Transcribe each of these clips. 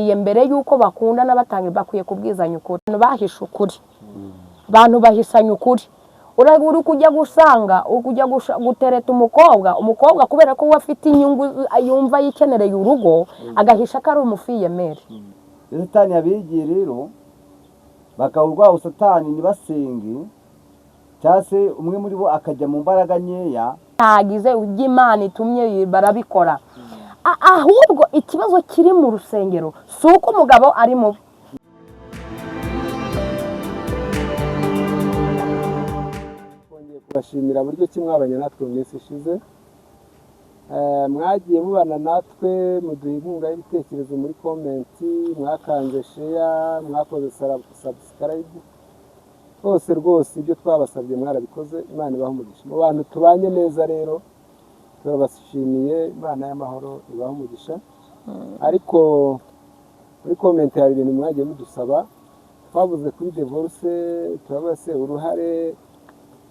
Bakwiye mbere y'uko bakundana batangira, bakwiye kubwizanya ukuri. Abantu bahishe ukuri, abantu bahisanya ukuri. Uri kujya gusanga uri kujya gutereta umukobwa kubera ko we afite inyungu, yumva yikenereye urugo, agahisha ko ari umufille-mère. Iyo Satani yabigiye rero, bakaba urwaho Satani ntibasenge, cyangwa se umwe muri bo akajya mu mbaraga nkeya. Ntagize ibyo Imana itumye barabikora. Ahubwo ikibazo kiri mu rusengero si uko umugabo ari mubi. Twongeye kubashimira buryo ki mwabanye natwe mu minsi ishize. Mwagiye mubana natwe, muduha inkunga y'ibitekerezo muri comment, mwakanze share, mwakoze subscribe, rwose rwose ibyo twabasabye mwarabikoze. Imana ibahe umugisha. Mu bantu tubanye neza rero turabashimiye, Imana y'amahoro ibahe umugisha. Ariko muri comment hari ibintu mwagiye mudusaba. Twavuze kuri divorce, turavuga se uruhare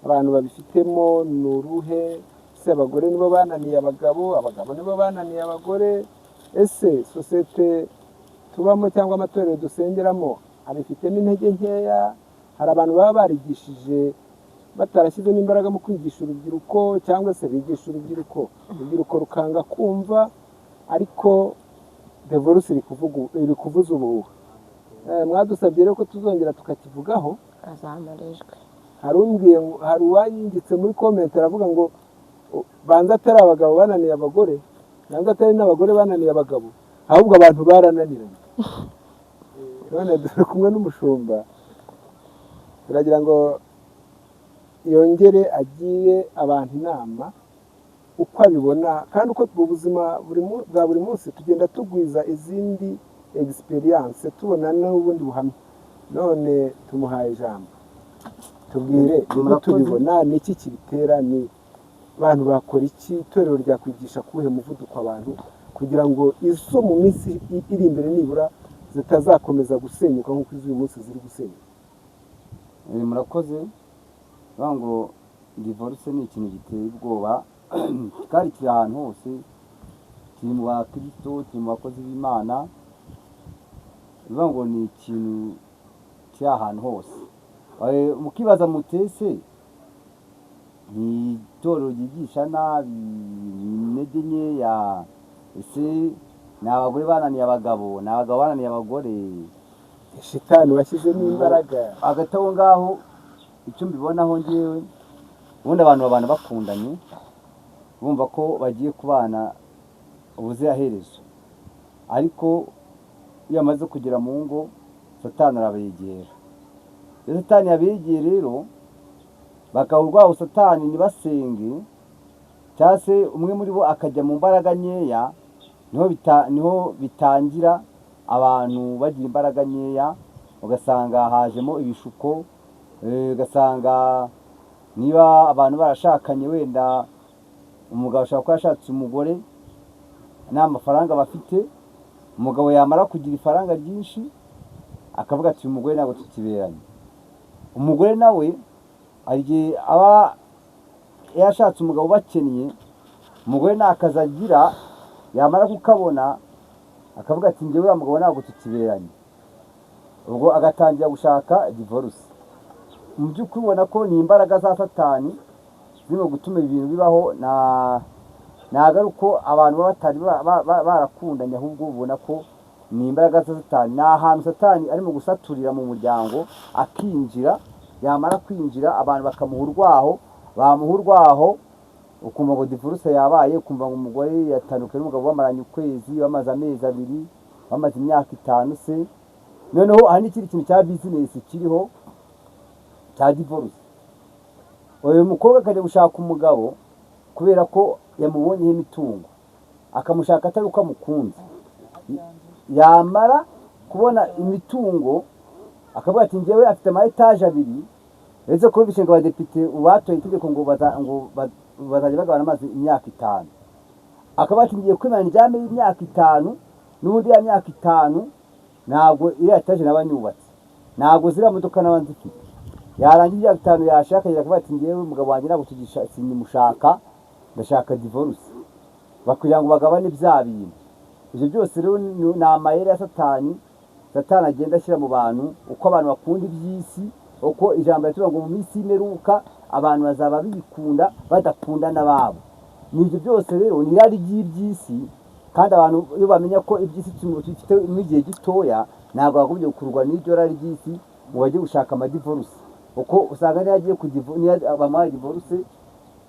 abantu babifitemo ni uruhe? Ese abagore nibo bananiye abagabo, abagabo nibo bananiye abagore? Ese sosiyete tubamo cyangwa amatorero dusengeramo abifitemo intege nkeya? Hari abantu baba barigishije batarashyizemo imbaraga mu kwigisha urubyiruko, cyangwa se bigisha urubyiruko, urubyiruko rukanga kumva. Ariko divorce iri kuvuza ubuhuha. Mwadusabye rero ko tuzongera tukakivugaho. Azamura ijwi. Hari umbwiye hari uwanditse muri comment aravuga ngo banza atari abagabo bananiye abagore, banza atari n'abagore bananiye abagabo, ahubwo abantu barananiranye. None turi kumwe n'umushumba, turagira ngo yongere agire abantu inama uko abibona, kandi uko mu buzima bwa buri munsi tugenda tugwiza izindi experience, tubona n'ubundi buhamya. None tumuhaye ijambo, tubwire niko Murakoze. tubibona. Ni iki kibitera? Ni abantu bakora iki? Itorero ryakwigisha kuwuhe muvuduko abantu kugira ngo izo mu minsi iri imbere nibura zitazakomeza gusenyuka nk'uko iz'uyu munsi ziri gusenyuka? Murakoze. Bavuga ngo divorce ni ikintu giteye ubwoba kandi kiri ahantu hose, kiri mu bakristo, kiri mu bakozi b'Imana. Bivuga ngo ni ikintu kiri ahantu hose. Mukibaza mutese ni itorero ryigisha nabi, ni intege nkeya, ese ni abagore bananiye abagabo, ni abagabo bananiye abagore? Shitani washyizemo imbaraga. Hagati aho ngaho, icyo mbibonaho ngewe, ubundi abantu babana bakundanye, bumva ko bagiye kubana ubuziraherezo, ariko iyo bamaze kugera mu ngo, Satani arabegera. Iyo Satani yabegeye rero, bakaba urwaho Satani ntibasenge, cyangwa se umwe muri bo akajya mu mbaraga nkeya, niho bitangira. Abantu bagira imbaraga nkeya, ugasanga hajemo ibishuko, ugasanga niba abantu barashakanye, wenda umugabo ashobora kuba yashatse umugore nta mafaranga bafite, umugabo yamara kugira ifaranga ryinshi akavuga ati: "Uyu mugore ntabwo tukiberanye." Umugore nawe hari igihe aba yashatse umugabo ubakennye, umugore nta kazi agira, yamara kukabona akavuga ati: "Njyewe uriya mugabo ntabwo tukiberanye." Ubwo agatangira gushaka divorce. Mu by'ukuri ubona ko ni imbaraga za Satani zirimo gutuma ibintu bibaho. Ntabwo ari uko abantu baba batari barakundanye, ahubwo ubona ko ni imbaraga za Satani, ni ahantu Satani arimo gusaturira mu muryango, akinjira, yamara kwinjira abantu bakamuha urwaho, bamuha urwaho ukumva ngo divorce yabaye, ukumva ngo umugore yatandukanye n'umugabo bamaranye ukwezi, bamaze amezi 2, bamaze imyaka 5 se. Noneho hari n'ikindi kintu cya business kiriho cya divorce. Uyu mukobwa akajya gushaka umugabo kubera ko yamubonyeho imitungo, akamushaka atari uko amukunze. Yamara kubona imitungo akavuga ati: "Njyewe afite ama étage abiri." Uretse ko bishinga abadepite batoye itegeko ngo bazajya bagabana amazi imyaka 5, akaba ati: "Ngiye kwimana ndyame y'imyaka 5, n'ubundi ya myaka 5 ntabwo iriya étage naba nyubatse, ntabwo ziriya modoka naba nzifite." Yarangiza imyaka 5 yashaka, akavuga ati: "Ngewe umugabo wanjye ntabwo tugisha, sinkimushaka, ndashaka divorce," kugira ngo bagabane bya bintu. Ibyo byose rero ni amayeri ya Satani. Satani agenda ashyira mu bantu uko abantu bakunda iby'isi, uko ijambo riratubwira ngo mu minsi y'imperuka abantu bazaba bikunda, badakunda n'ababo. Ni ibyo byose rero, ni irari ry'iby'isi. Kandi abantu iyo bamenya ko iby'isi tubifite igihe gitoya, ntabwo bagombye gukururwa n'iryo rari ry'isi ngo bajye gushaka amadivorce, kuko usanga niyo agiye niyo bamuhaye divorce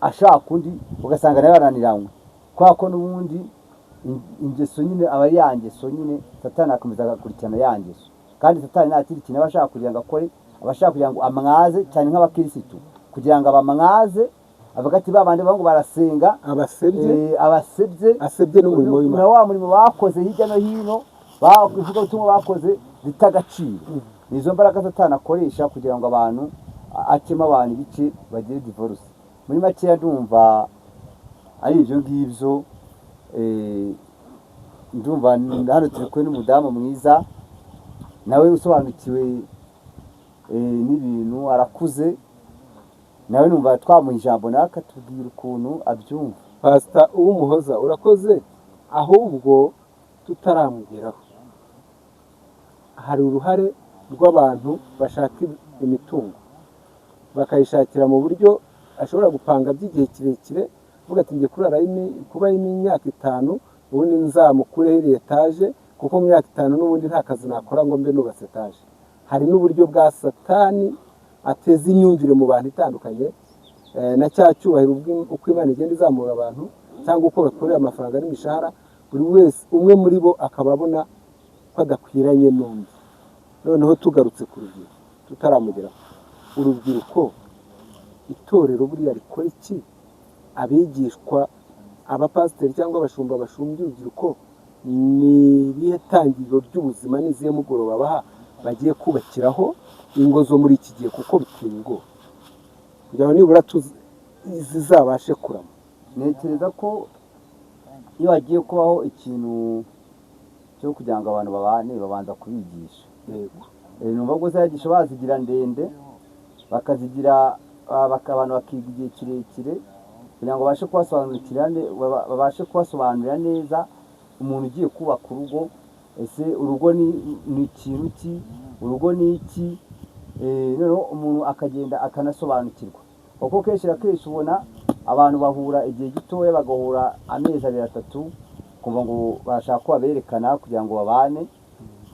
ashaka undi, ugasanga nawe yarananiranywe, kubera ko n'ubundi ingeso nyine aba ari ya ngeso nyine. Satani akomeza agakurikirana ya ngeso, kandi Satani nta kindi kintu aba ashaka kugira ngo akore, aba ashaka kugira ngo amwaze cyane nk'abakirisitu, kugira ngo abamwaze, avuga ati ba bandi bavuga ngo barasenga, abasebye. Abasebye. Asebye n'umurimo w'Imana. Na wa murimo bakoze hirya no hino, ivugabutumwa bakoze rita agaciro. Ni izo mbaraga Satani akoresha kugira ngo abantu acemo abantu ibice, bagire divorce. Muri makeya ndumva ari ibyo ngibyo. Ndumva hano turi kumwe n'umudamu mwiza nawe usobanukiwe n'ibintu, arakuze nawe, numva twamuha ijambo nawe akatubwira ukuntu abyumva. Pasita Uwumuhoza, urakoze. Ahubwo tutaramugeraho, hari uruhare rw'abantu bashaka imitungo, bakayishakira mu buryo ashobora gupanga by'igihe kirekire, avuga ati ngiye kurara kubaho imyaka 5, ubundi nzamukureho iri etaje, kuko mu myaka 5 n'ubundi nta kazi nakora ngo mbe nubatse etaje. Hari n'uburyo bwa Satani ateza imyumvire mu bantu itandukanye na cya cyubahiro, uko Imana igenda izamura abantu cyangwa uko bakorera amafaranga n'imishahara, buri wese, umwe muri bo akaba abona ko adakwiranye n'undi. Noneho tugarutse ku rubyiruko, tutaramugeraho, urubyiruko, itorero buriya rikora iki? Abigishwa, abapasiteri cyangwa abashumba bashumbya urubyiruko, ni irihe tangiriro ry'ubuzima n'izihe mugoroba baha bagiye kubakiraho ingo zo muri iki gihe? Kuko biteye ubwoba, kugira ngo nibura zizabashe kurama. Ntekereza ko iyo hagiye kubaho ikintu cyo kugira ngo abantu babane, babanza kubigisha. Numva ko za nyigisho bazigira ndende, bakazigira abantu bakiga igihe kirekire kugira ngo babashe babashe kubasobanurira neza umuntu ugiye kubaka urugo. Ese urugo ni ikintu ki? Urugo ni iki? Noneho umuntu akagenda akanasobanukirwa, kuko kenshi na kenshi ubona abantu bahura igihe gitoya, bagahura amezi 2, 3, kumva ngo barashaka ko baberekana kugira ngo babane,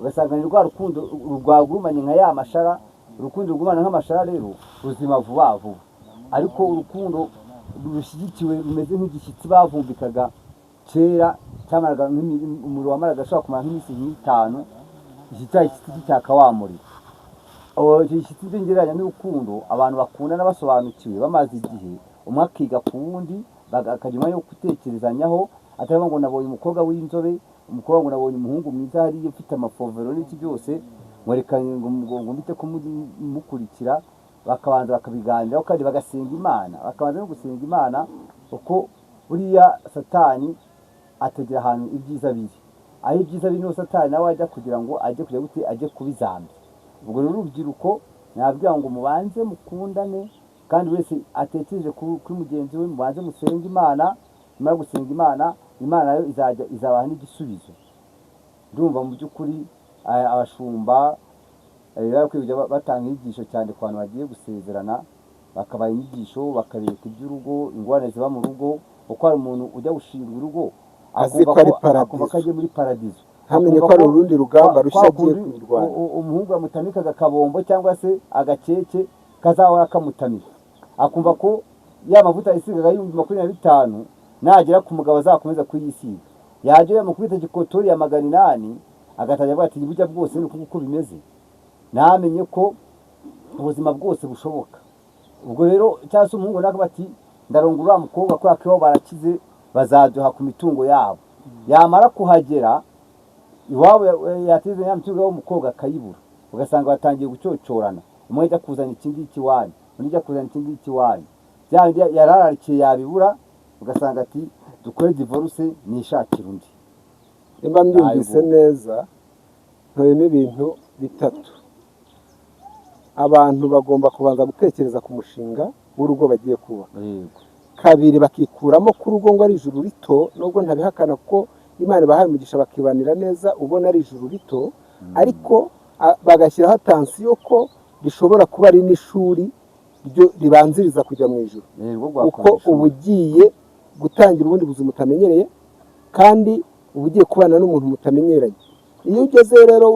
ugasanga ni rwa rukundo rwagurumanye nka ya mashara. Urukundo rugumana nk'amashara rero ruzima vuba vuba, ariko urukundo rushyigikiwe rumeze nk'igishyitsi bavumbikaga kera, cyamaraga umuriro wamaraga, ashobora kumara nk'iminsi nk'itanu iki cya gishyitsi cyaka wa muriro. Icyo gishyitsi cyo ngereranya n'urukundo abantu bakundana basobanukiwe, bamaze igihe, umwe akiga ku wundi, akagira umwanya wo gutekerezanyaho, atari ngo nabonye umukobwa w'inzobe, umukobwa ngo nabonye umuhungu mwiza hariya ufite amafovero n'iki byose, ngo reka ngo mpite kumukurikira. Bakabanza bakabiganiraho kandi bagasenga Imana, bakabanza no gusenga Imana, kuko buriya Satani ategera ahantu ibyiza biri. Aho ibyiza biri niho Satani nawe ajya kugira ngo ajye kujya gute, ajye kubizambya. Ubwo rero urubyiruko nababwira ngo mubanze mukundane, kandi wese atekereje kuri mugenzi we, mubanze musenge Imana. Nyuma yo gusenga Imana, Imana nayo izajya izabaha n'igisubizo. Ndumva mu by'ukuri abashumba bakwiye kujya batanga inyigisho cyane ku bantu bagiye gusezerana, bakabaha inyigisho, bakabereka iby'urugo, ingorane ziba mu rugo, kuko hari umuntu ujya gushinga urugo Azi ko ari akumva ko paradizo. agiye muri paradizo, Ntamenye akumva ko ari urundi rugamba rushya kwa agiye kundi kurwana. Umuhungu yamutamikaga akabombo cyangwa se agakeke, kazahora kamutamika, akumva ko ya mavuta yisigaga 25,000 nagera ku mugabo azakomeza kuyisiga, yajya yamukubita gikotori ya 800, agatangira avuga ati burya bwose ni uku nguku bimeze, ntamenye ko ubuzima bwose bushoboka. Ubwo rero cyangwa se umuhungu nawe bati ndarongora uriya mukobwa kubera ko iwabo barakize, bazaduha ku mitungo yabo. Yamara kuhagera iwabo, yateze ya mitungo y'umukobwa akayibura, ugasanga batangiye gucyocyorana, umwe ajya kuzana iki ngiki iwanyu, undi ajya kuzana iki ngiki iwanyu, bya bindi yarararikiye yabibura, ugasanga ati dukore divorce nishakire undi. Nimba mbyumvise Ntabwo. neza, ntoyemo ibintu bitatu. Abantu bagomba kubanza gutekereza ku mushinga w'urugo bagiye kubaka. Yego. Kabiri, bakikuramo ko urugo ngo ari ijuru rito, nubwo ntabihakana, kuko Imana ibahaye umugisha bakibanira neza, ubona ari ijuru rito, ariko bagashyiraho attention ko rishobora kuba ari n'ishuri ryo ribanziriza kujya mu ijuru, Rwo kuko rwakoze uba ugiye gutangira ubundi buzima utamenyereye, kandi uba ugiye kubana n'umuntu mutamenyeranye. Iyo ugeze rero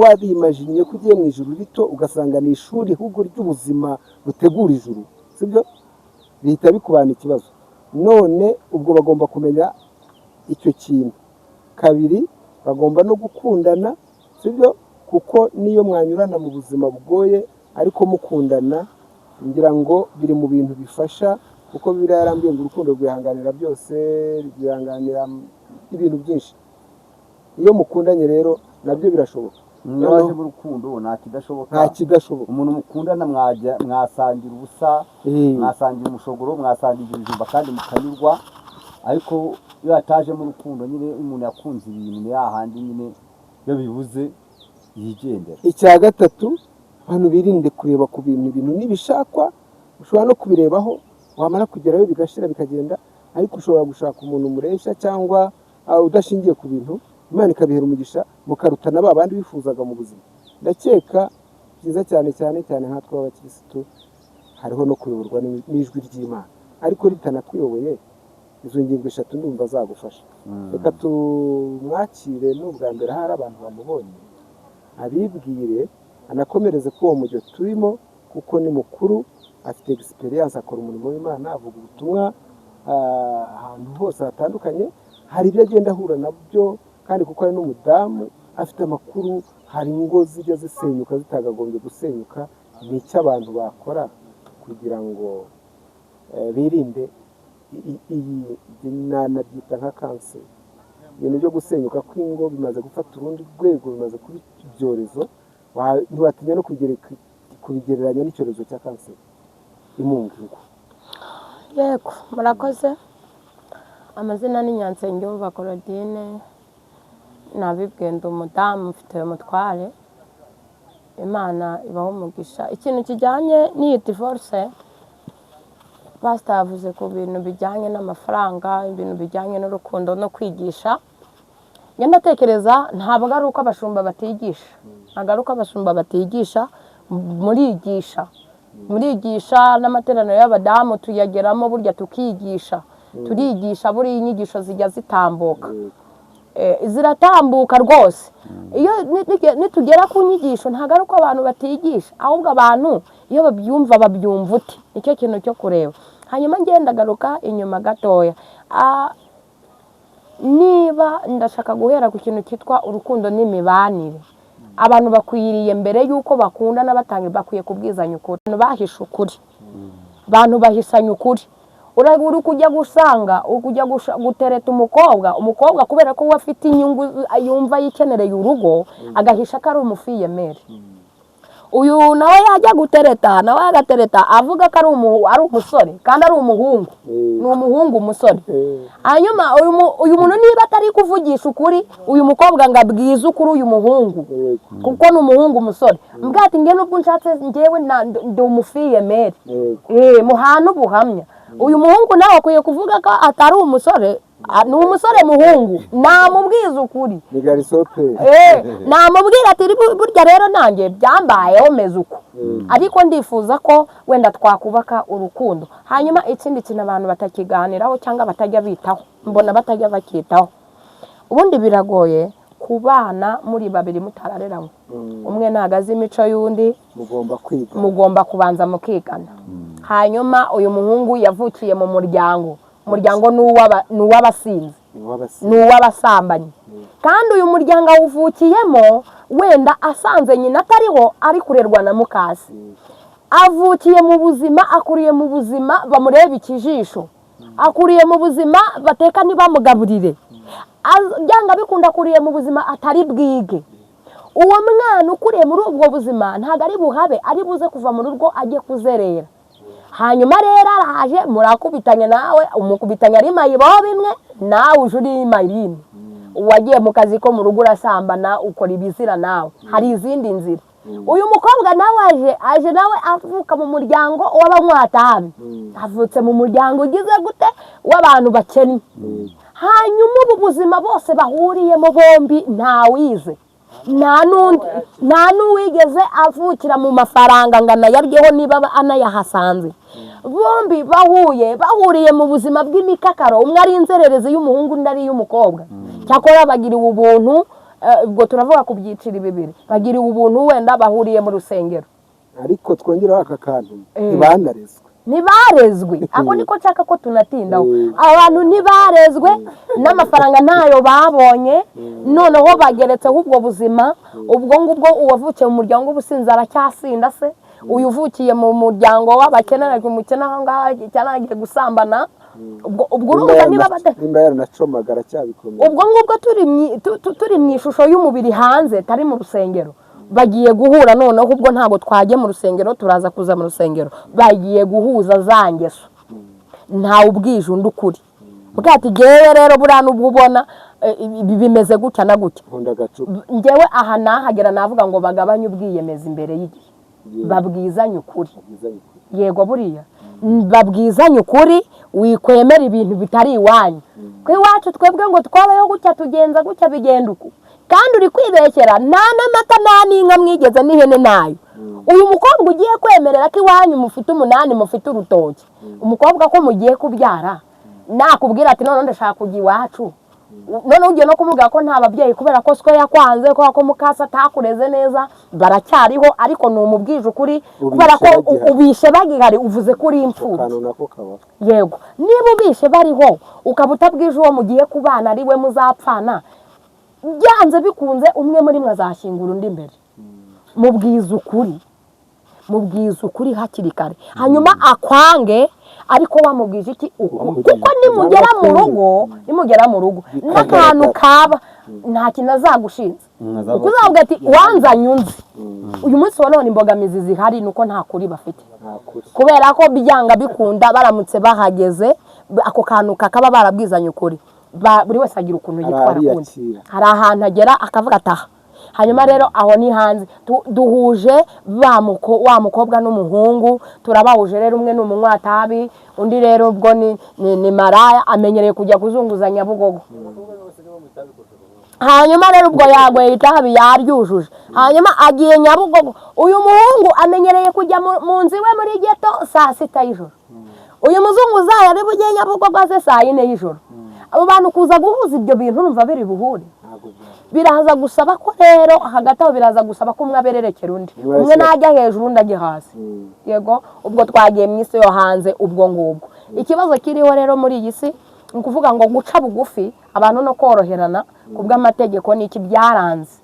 warimajinye ko ugiye mu ijuru rito, ugasanga ni ishuri ahubwo ry'ubuzima butegura ijuru, sibyo? Bihita bikubana ikibazo. None ubwo bagomba kumenya icyo kintu. Kabiri, bagomba no gukundana, sibyo? Kuko niyo mwanyurana mu buzima bugoye ariko mukundana, ngira ngo biri mu bintu bifasha, kuko Bibiliya yarambwiye ngo urukundo rwihanganira byose, rwihanganira ibintu byinshi. Iyo mukundanye rero nabyo birashoboka. Iyo waje mu rukundo nta kidashoboka. Nta kidashoboka. Umuntu mukundana mwajya mwasangira ubusa, mwasangira umushogoro, mwasangira ibijumba kandi mukanyurwa. Ariko iyo hatajemo urukundo nyine, umuntu yakunze ibintu, ni hahandi nyine iyo bibuze yigendera. Icya gatatu, abantu birinde kureba ku bintu. Ibintu nibishakwa ushobora no kubirebaho, wamara kugerayo bigashira bikagenda. Ariko ushobora gushaka umuntu mureshya cyangwa udashingiye ku bintu, Imana ikabihera umugisha, mukarutana ba bandi bifuzaga mu buzima. Ndakeka byiza cyane cyane cyane nkatwe b'abakirisitu, hariho no kuyoborwa n'ijwi ry'Imana, ariko ritanatuyoboye, izo ngingo eshatu ndumva zagufasha. Reka tumwakire, n'ubwa mbere hari abantu bamubonye, abibwire, anakomereze ko uwo mujyo turimo, kuko ni mukuru, afite experience, akora umurimo w'Imana, avuga ubutumwa ahantu hose hatandukanye. Hari ibyo agenda ahura nabyo, kandi kuko ari n'umudamu afite amakuru, hari ingo zijya zisenyuka zitagagombye gusenyuka. Ni icyo abantu bakora kugira ngo birinde iyi nanabyita nka kanseri. Ibintu byo gusenyuka kw'ingo bimaze gufata urundi rwego, bimaze kuba ibyorezo. Ntiwatinya no kubigereranya n'icyorezo cya kanseri imunga ingo. Yego, murakoze. Amazina ni Nyansengiyumva Claudine. Nabibwiye, ndi umudamu mfite umutware, Imana ibaho umugisha. Ikintu kijyanye n'iyi divorce, pasita yavuze ku bintu bijyanye n'amafaranga, ibintu bijyanye n'urukundo no kwigisha. Njye ndatekereza ntabwo ari uko abashumba batigisha, ntabwo ari uko abashumba batigisha. Murigisha, murigisha, n'amateraniro y'abadamu tuyageramo burya tukigisha, turigisha. Buriya inyigisho zijya zitambuka, ziratambuka rwose. Iyo nitugera ku nyigisho, ntabwo ari uko abantu batigisha, ahubwo abantu iyo babyumva babyumva ute, nicyo kintu cyo kureba. Hanyuma ngenda garuka inyuma gatoya. Niba ndashaka guhera ku kintu cyitwa urukundo n'imibanire, abantu bakwiriye mbere y'uko bakundana batangira, bakwiye kubwizanya ukuri. Abantu bahishe ukuri, abantu bahishanya ukuri. Uri kujya gusanga uri kujya gutereta umukobwa, umukobwa kubera ko we afite inyungu, yumva yikenereye urugo, agahisha ko ari umufille-mère. Uyu nawe yajya gutereta, nawe agatereta avuga ko ari umusore kandi ari umuhungu, ni umuhungu umusore. Hanyuma uyu muntu niba atari kuvugisha ukuri uyu mukobwa ngo abwize ukuri uyu muhungu, kuko ni umuhungu umusore, mbwa ati nge nubwo nshatse ngewe ndi umufille-mère, muhana ubuhamya. Uyu muhungu nawe akwiye kuvuga ko atari umusore, ni umusore muhungu, namubwiza ukuri. Ni garçon pe. Namubwira ati burya rero nanjye byambayeho meze uko, ariko ndifuza ko wenda twakubaka urukundo. Hanyuma ikindi kintu abantu batakiganiraho cyangwa batajya bitaho, mbona batajya bakitaho, ubundi biragoye kubana muri babiri mutarareranywe, umwe ntabwo azi imico y'undi. Mugomba kwiga. Mugomba kubanza mukigana. Hanyuma uyu muhungu yavukiye mu muryango, umuryango ni uw'abasinzi, ni uw'abasinzi, ni uw'abasambanyi, kandi uyu muryango awuvukiyemo wenda asanze nyina atariho, ari kurerwa na mukase. Avukiye mu buzima, akuriye mu buzima bamureba ikijisho, akuriye mu buzima bateka ntibamugaburire. Byanga bikunda akuriye mu buzima atari bwige. Uwo mwana ukuriye muri ubwo buzima ntabwo ari buhabe, ari buze kuva mu rugo ajye kuzerera. Hanyuma rero araje murakubitanye, nawe umukubitanye ari mayibobo imwe, nawe uje uri mayirine, wagiye mu kazi ko mu rugo, urasambana, ukora ibizira, nawe hari izindi nzira. Uyu mukobwa nawe aje nawe avuka mu muryango w'abanywatabi, avutse mu muryango ugize gute, w'abantu bakennye. Hanyuma ubu buzima bose bahuriyemo bombi ntawize, nta n'uwigeze avukira mu mafaranga ngo anayaryeho niba anayahasanze. Bombi bahuye bahuriye mu buzima bw'imikakaro, umwe ari inzererezi y'umuhungu undi ari iy'umukobwa. Cyakora bagiriwe ubuntu, ubwo turavuga ku byiciro bibiri, bagiriwe ubuntu wenda bahuriye mu rusengero. Ariko twongeraho aka kantu, ntibanarezwe. Ntibarezwe, ako niko nshaka ko tunatindaho. Abantu ntibarezwe, n'amafaranga ntayo babonye, noneho bageretseho ubwo buzima. Ubwo ngubwo uwavukiye mu muryango w'ubusinzi aracyasinda se, uyu uvukiye mu muryango w'abakene ari umukene aho ngaho cyangwa agiye gusambana, ubwo urumva niba Nimba yaranacomaga aracyabikomeye. Ubwo ngubwo turi mu ishusho y'umubiri hanze, tari mu rusengero, bagiye guhura noneho. Ubwo ntabwo twajya mu rusengero, turaza kuza mu rusengero. Bagiye guhuza za ngeso, ntawe ubwije undi ukuri bwati ngewe rero buriya nubwo ubona ibi bimeze gutya na gutya, Nkunda agacupa. Ngewe aha nahagera navuga ngo bagabanye ubwiyemezi imbere y'igihe, babwizanye ukuri. Babwizanye ukuri. Yego, buriya babwizanye ukuri, wikwemera ibintu bitari iwanyu ku iwacu. Twebwe ngo twabayeho gutya, tugenza gutya, bigenda uku, kandi uri kwibeshyera. Nta n'amata, nta n'inka mwigeze, n'ihene nayo. Uyu mukobwa ugiye kwemerera ko iwanyu mufite umunani, mufite urutoki, umukobwa ko mugiye kubyara nakubwira ati noneho ndashaka kujya iwacu, noneho ugiye no kumubwira ko nta babyeyi kubera ko siko yakwanze, kubera ko mukasa atakureze neza, baracyariho, ariko ni umubwije ukuri kubera ko Ubishe bagihari. Ubishe bagihari, uvuze ko uri imfubyi. Akantu nako kabaho. Yego, niba ubishe bariho ukaba utabwije uwo mugiye kubana ari we muzapfana, byanze bikunze umwe muri mwe azashyingura undi imbere. Mubwiza ukuri, mubwiza ukuri hakiri kare, hanyuma akwange, ariko wamubwije iki? Ukuri. Wamubwije Kuko nimugera mu rugo, nimugera mu rugo n'akantu kaba, nta kintu azagushinza, kuko uzavuga ati wanzanye unzi. Uyu munsi wa none imbogamizi zihari ni uko nta kuri bafite, Nta kuri. kubera ko byanga bikunda baramutse bahageze ako kantu kakaba barabwizanye ukuri, buri wese agira ukuntu yitwara kundi. Ariyakira. Hari ahantu agera akavuga ataha. Hanyuma rero aho ni hanze. Duhuje wa mukobwa n'umuhungu, turabahuje rero. Umwe ni umunywatabi, undi rero ubwo ni maraya, amenyereye kujya kuzunguza Nyabugogo. Hanyuma rero ubwo yagoye itabi yaryujuje, hanyuma agiye Nyabugogo. Uyu muhungu amenyereye kujya mu nzu iwe muri ghetto saa 6 y'ijoro, uyu muzunguzayi ari bujye Nyabugogo aze saa 4 y'ijoro. Abo bantu kuza guhuza ibyo bintu, urumva biri buhure? Ntabwo byaba. Biraza gusaba ko rero hagati aho biraza gusaba ko umwe abererekera undi, Umwe umwe najya hejuru undi ajya hasi. Yego, ubwo twagiye mu isi yo hanze. Ubwo ngubwo ikibazo kiriho rero muri iyi si ni ukuvuga ngo guca bugufi abantu no koroherana ku bw'amategeko ni iki byaranze,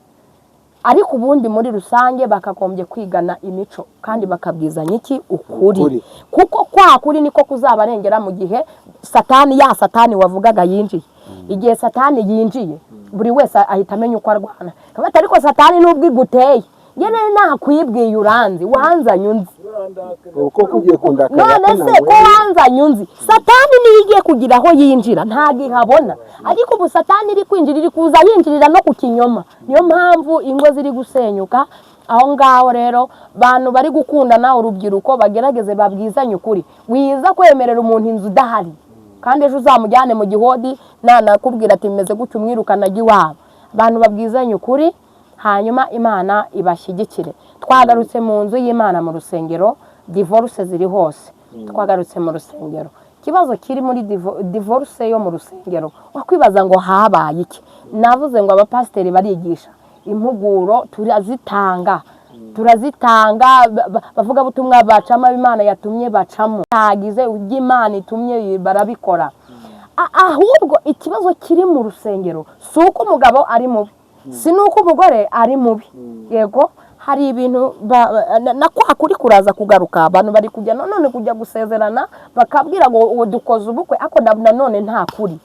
ariko ubundi muri rusange bakagombye kwigana imico kandi bakabwizanya iki? Ukuri. Ukuri. Kuko kwa kuri niko kuzabarengera mu gihe satani, ya satani wavugaga, yinjiye. Igihe satani yinjiye, buri wese ahita amenya uko arwana. Kabati ariko satani nubwo iguteye, njye nari nakwibwiye, uranzi, wanzanye unzi. Uko ugiye kundakaza. None se ko wanzanye unzi, satani niyo igiye kugira aho yinjira ntabwo ihabona, ariko ubu satani iri kwinjira, iri kuza yinjirira no ku kinyoma. Niyo mpamvu ingo ziri gusenyuka aho ngaho. Rero bantu bari gukundana, urubyiruko, bagerageze babwizanye ukuri. Wiza kwemerera umuntu inzu udahari, kandi ejo uzamujyane mu gihodi, nanakubwira ati bimeze gutya, umwirukana ajya iwabo. Abantu babwizanye ukuri, hanyuma Imana ibashyigikire. Twagarutse mu nzu y'Imana, mu rusengero, divorce ziri hose. Twagarutse mu rusengero, ikibazo kiri muri divorce yo mu rusengero, wakwibaza ngo habaye iki? Navuze ngo abapasiteri barigisha, impuguro turazitanga, turazitanga, bavugabutumwa bacamo, Imana yatumye bacamo, hagize ujya Imana itumye barabikora. Ahubwo ikibazo kiri mu rusengero si uko umugabo ari mubi, si n'uko umugore ari mubi. Yego, hari ibintu na kwa kuri kuraza kugaruka. Abantu bari kujya none kujya gusezerana bakabwira ngo ubu dukoze ubukwe, ariko nanone nta kuri.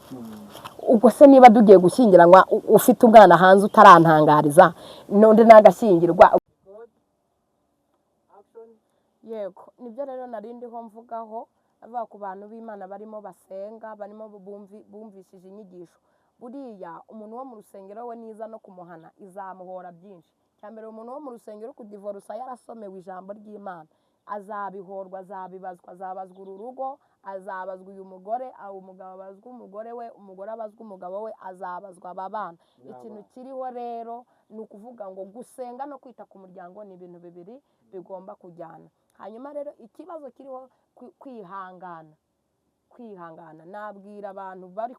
Ubwo se niba tugiye gushyingiranwa, ufite umwana hanze utarantangariza, n'undi nagashyingirwa. Yego, nibyo rero nari ndiho mvugaho, avuga ku bantu b'Imana barimo basenga, barimo bumvishije inyigisho. Buriya umuntu wo mu rusengero we niza no kumuhana izamuhora byinshi. Cya mbere, umuntu wo mu rusengero kudivorusa yarasomewe ijambo ry'Imana. Azabihorwa, azabibazwa, azabazwa uru rugo, azabazwa uyu mugore, umugabo abazwa umugore we, umugore abazwa umugabo we, azabazwa aba bana. Ikintu kiriho rero ni ukuvuga ngo gusenga no kwita ku muryango ni ibintu bibiri bigomba kujyana. Hanyuma rero ikibazo kiriho kwihangana, kwihangana. Nabwira abantu bari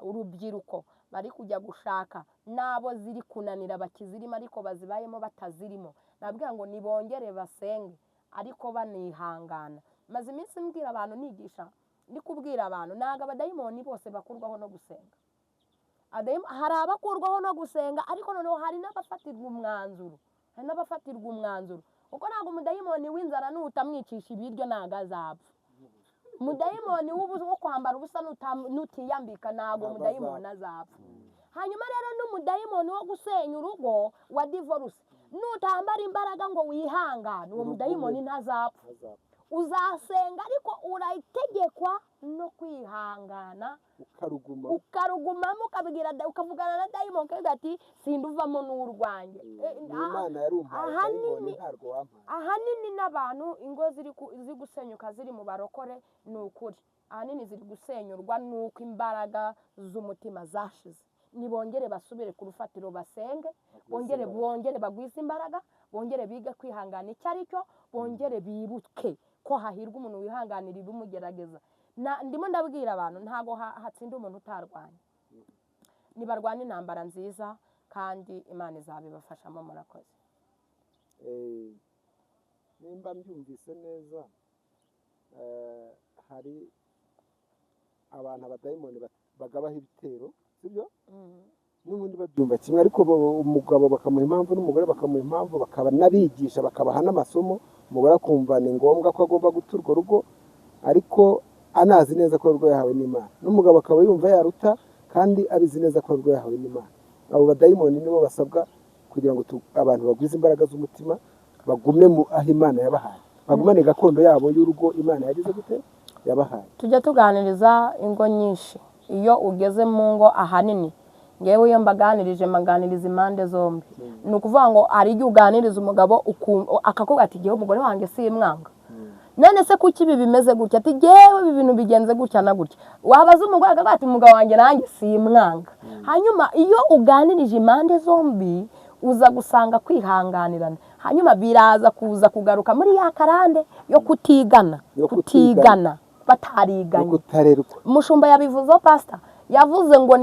urubyiruko bari kujya gushaka n'abo ziri kunanira bakizirimo ariko bazibayemo batazirimo, nabwira ngo nibongere basenge ariko banihangana. Maze iminsi mbwira abantu, nigisha, ndi kubwira abantu, ntabwo abadayimoni bose bakurwaho no gusenga. Hari abakurwaho no gusenga, ariko noneho hari n'abafatirwa umwanzuro, hari n'abafatirwa umwanzuro, kuko ntabwo umudayimoni w'inzara nutamwicisha ibiryo ntabwo azapfa. Umudayimoni wo kwambara ubusa nutiyambika ntabwo umudayimoni azapfa. Hanyuma rero n'umudayimoni wo gusenya urugo wa divorce, nutambara imbaraga ngo wihangane, uwo mudayimoni ntazapfa. Uzasenga ariko urategekwa no kwihangana, ukarugumamo, ukabwira, ukavugana na dayimoni ukavuga ati sinduvamo n'urwanjye. Ahanini n'abantu ingo ziri gusenyuka ziri mu barokore ni ukuri, ahanini ziri gusenyurwa nuko imbaraga z'umutima zashize. Nibongere basubire ku rufatiro basenge, bongere bagwize imbaraga, bongere bige kwihangana icyo ari cyo, bongere bibuke ko hahirwa umuntu wihanganira ibimugerageza. Ndimo ndabwira abantu ntago hatsinda umuntu utarwanya. Nibarwana intambara nziza kandi Imana izabibafashamo. Murakoze. Nimba mbyumvise neza, hari abantu abadayimoni bagabaho ibitero, sibyo? N'ubundi babyumva kimwe, ariko umugabo bakamuha impamvu n'umugore bakamuha impamvu, bakaba n'abigisha bakabaha n'amasomo. Umugore akumva ni ngombwa ko agomba guta urwo rugo, ariko anazi neza ko urwo yahawe n'Imana, n'umugabo akaba yumva yaruta kandi abizi neza ko urwo yahawe n'Imana. Abo badayimoni nibo basabwa kugira ngo abantu bagwize imbaraga z'umutima, bagume mu aho Imana yabahaye, bagumane gakondo yabo y'urugo Imana yagize gute yabahaye. Tujya tuganiriza ingo nyinshi, iyo ugeze mu ngo ahanini ngewe iyo mbaganirije mbaganiriza impande zombi. Ni ukuvuga ngo hari igihe uganiriza umugabo akakubwira ati ngewe umugore wanjye simwanga, none se kuki ibi bimeze gutya, ati ngewe ibi bintu bigenze gutya na gutya. Wabaza umugore akavuga ati umugabo wanjye nanjye simwanga. Hanyuma iyo uganirije impande zombi uza gusanga kwihanganirana, hanyuma biraza kuza kugaruka muri ya karande yo kutigana, kutigana batariganye. Umushumba yabivuzeho, pastor yavuze ngo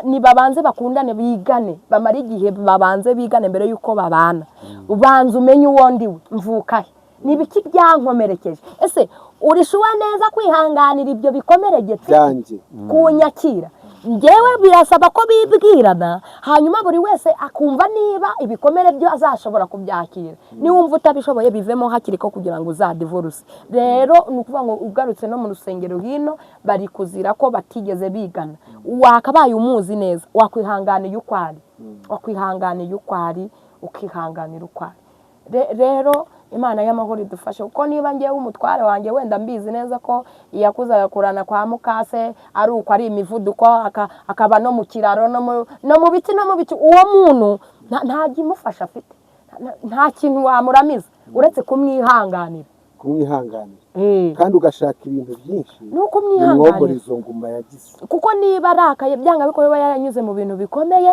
nibabanze bakundane bigane, bamara igihe babanze bigane mbere yuko babana. Ubanza umenye uwo ndiwe, mvuka he, nibiki byankomerekeje, ese urishuwa neza kwihanganira ibyo bikomeregetse byanjye kunyakira. Ngewe birasaba ko bibwirana, hanyuma buri wese akumva niba ibikomere byo azashobora kubyakira. Niwumva utabishoboye bivemo hakiri ko kugira ngo uzadivorce. Rero ni ukuvuga ngo ugarutse no mu rusengero hino bari kuzira ko batigeze bigana. Wakabaye umuzi neza, wakwihanganiye uko ari, wakwihanganiye uko ari, ukihanganira uko ari. Rero Imana y'amahoro idufashe, kuko niba ngewe umutware wanjye wenda mbizi neza ko yakuze agakurana kwa mukase ari uko ari imivuduko, akaba no mu kiraro no mu biti no mu biti, uwo muntu nta kimufasha afite, nta kintu wamuramiza uretse kumwihanganira, kumwihanganira kandi ugashaka ibintu byinshi nuko umwihanganira izo nguma yagize. Kuko niba arakaye byanga biko biba yaranyuze mu bintu bikomeye,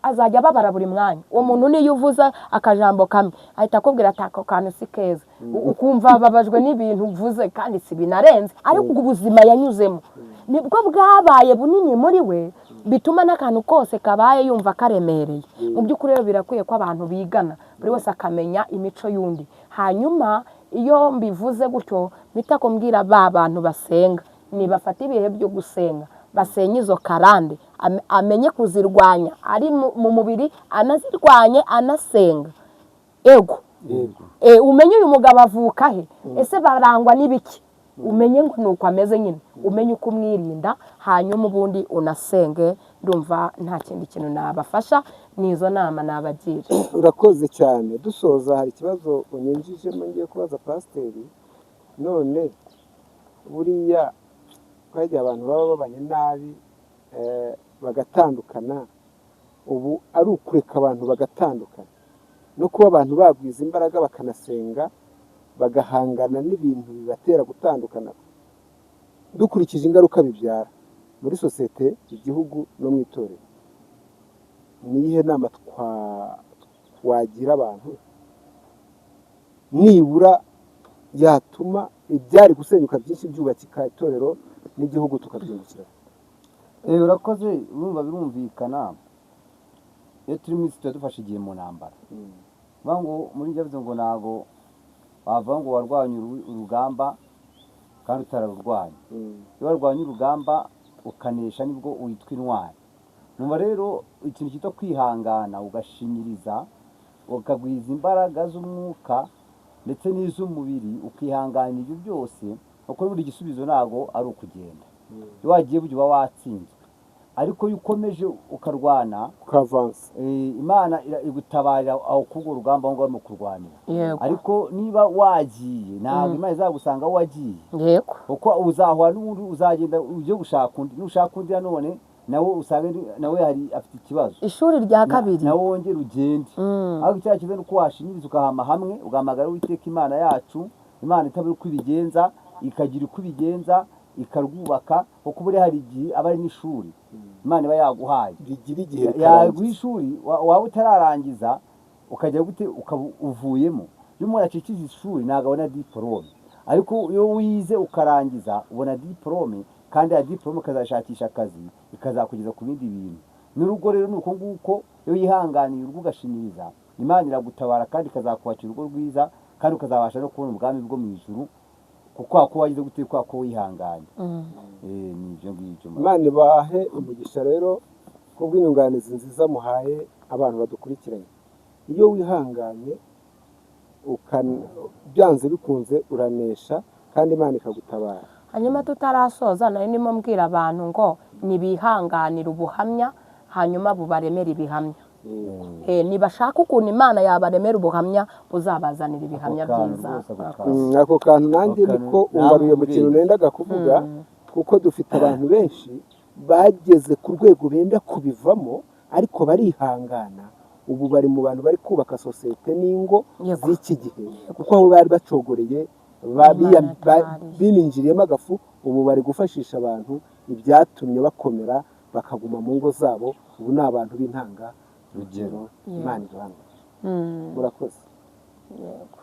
azajya ababara buri mwanya. Uwo muntu niyo uvuza akajambo kamwe ahita akubwira ati ako kantu si keza, ukumva ababajwe n'ibintu uvuze kandi si binarenze, ariko ubuzima yanyuzemo nibwo bwabaye bunini muri we, bituma n'akantu kose kabaye yumva karemereye. Mu by'ukuri rero birakwiye ko abantu bigana, buri wese akamenya imico y'undi. Hanyuma iyo mbivuze gutyo mpita kumbwira ba bantu basenga, nibafata ibihe byo gusenga basenye izo karande, amenye kuzirwanya ari mu mubiri, anazirwanye anasenga. Ego umenye uyu mugabo avuka he, ese barangwa n'ibiki, umenye ngo nuko ameze nyine, umenye uko umwirinda, hanyuma ubundi unasenge. Ndumva nta kindi kintu nabafasha, nizo nama nabagira. Urakoze cyane. Dusoza hari ikibazo unyinjijemo ngiye kubaza pasiteri. None buriya twagiye abantu baba babanye nabi bagatandukana, ubu ari ukureka abantu bagatandukana no kuba abantu bagwiza imbaraga bakanasenga, bagahangana n'ibintu bibatera gutandukana, dukurikije ingaruka bibyara muri sosiyete, igihugu no mu itorero, ni iyihe nama twagira abantu nibura yatuma ibyari gusenyuka byinshi byubakika, itorero n'igihugu tukabyungukira? Urakoze. Urumva birumvikana, iyo turi mu isi tuba dufashe igihe mu ntambara. Bavuga ngo muri njye bivuze ngo ntago wavuga ngo warwanye urugamba kandi utararurwanya. Iyo warwanye urugamba ukanesha, nibwo witwa intwari. Numva rero ikintu cyitwa kwihangana, ugashinyiriza, ukagwiza imbaraga z'umwuka ndetse n'iz'umubiri, ukihanganira ibyo byose, kuko buri gisubizo ntago ari ukugenda. Iyo wagiye burya uba watsinzwe, ariko iyo ukomeje ukarwana, ukavansa, Imana igutabarira aho k'urwo rugamba aho ngaho urimo kurwanira. Ariko niba wagiye, ntabwo Imana izagusanga aho wagiye, kuko uzahura n'ubundi, uzagenda ujye gushaka undi, nushaka undi nanone nawe usanga nawe hari afite ikibazo. Ishuri rya kabiri. Nawe wongere ugende. Ariko icyaha cyiza ni uko washinyiriza, ukahama hamwe, ugahamagara Uwiteka Imana yacu, Imana itabura uko ibigenza, ikagira uko ibigenza ikarwubaka, kuko buriya hari igihe aba ari n'ishuri Imana iba yaguhaye. Rigira igihe yaguha rikarangiza. Ishuri waba utararangiza ukajya gute, ukaba uvuyemo. Iyo umuntu acikije ishuri ntabwo abona diporome, ariko iyo wize ukarangiza ubona diporome, kandi ya diporome ukazashakisha akazi, ikazakugeza ku bindi bintu. N'urugo rero ni uko nguko, iyo wihanganiye urugo ugashinyiriza, Imana iragutabara kandi ikazakubakira urugo rwiza, kandi ukazabasha no kubona ubwami bwo mu ijuru, kuko ko wagize gute, kwa ko wihanganye. Ni ibyo ngibyo. Imana ibahe umugisha rero kubw'inyunganizi nziza muhaye abantu badukurikiranye. Iyo wihanganye byanze bikunze uranesha kandi Imana ikagutabara. Hanyuma tutarasoza, nari ndimo mbwira abantu ngo nibihanganire ubuhamya, hanyuma bubaremere ibihamya. Nibashaka ukuntu Imana yabaremera ubuhamya buzabazanira ibihamya Ako kantu byiza. rwose, ako kantu. Ako kantu nanjye Ako kantu niko ungaruye mu kintu namubwiye. nendaga kuvuga, kuko dufite abantu benshi bageze ku rwego benda kubivamo, ariko barihangana. Ubu bari mu bantu bari kubaka sosiyete n'ingo z'iki gihe, kuko aho bari bacogoreye Imana yatabariye. biminjiriyemo agafu, ubu bari gufashisha abantu ibyatumye bakomera bakaguma mu ngo zabo. Ubu ni abantu b'intanga rugero. Imana iduhane. Murakoze. Yego.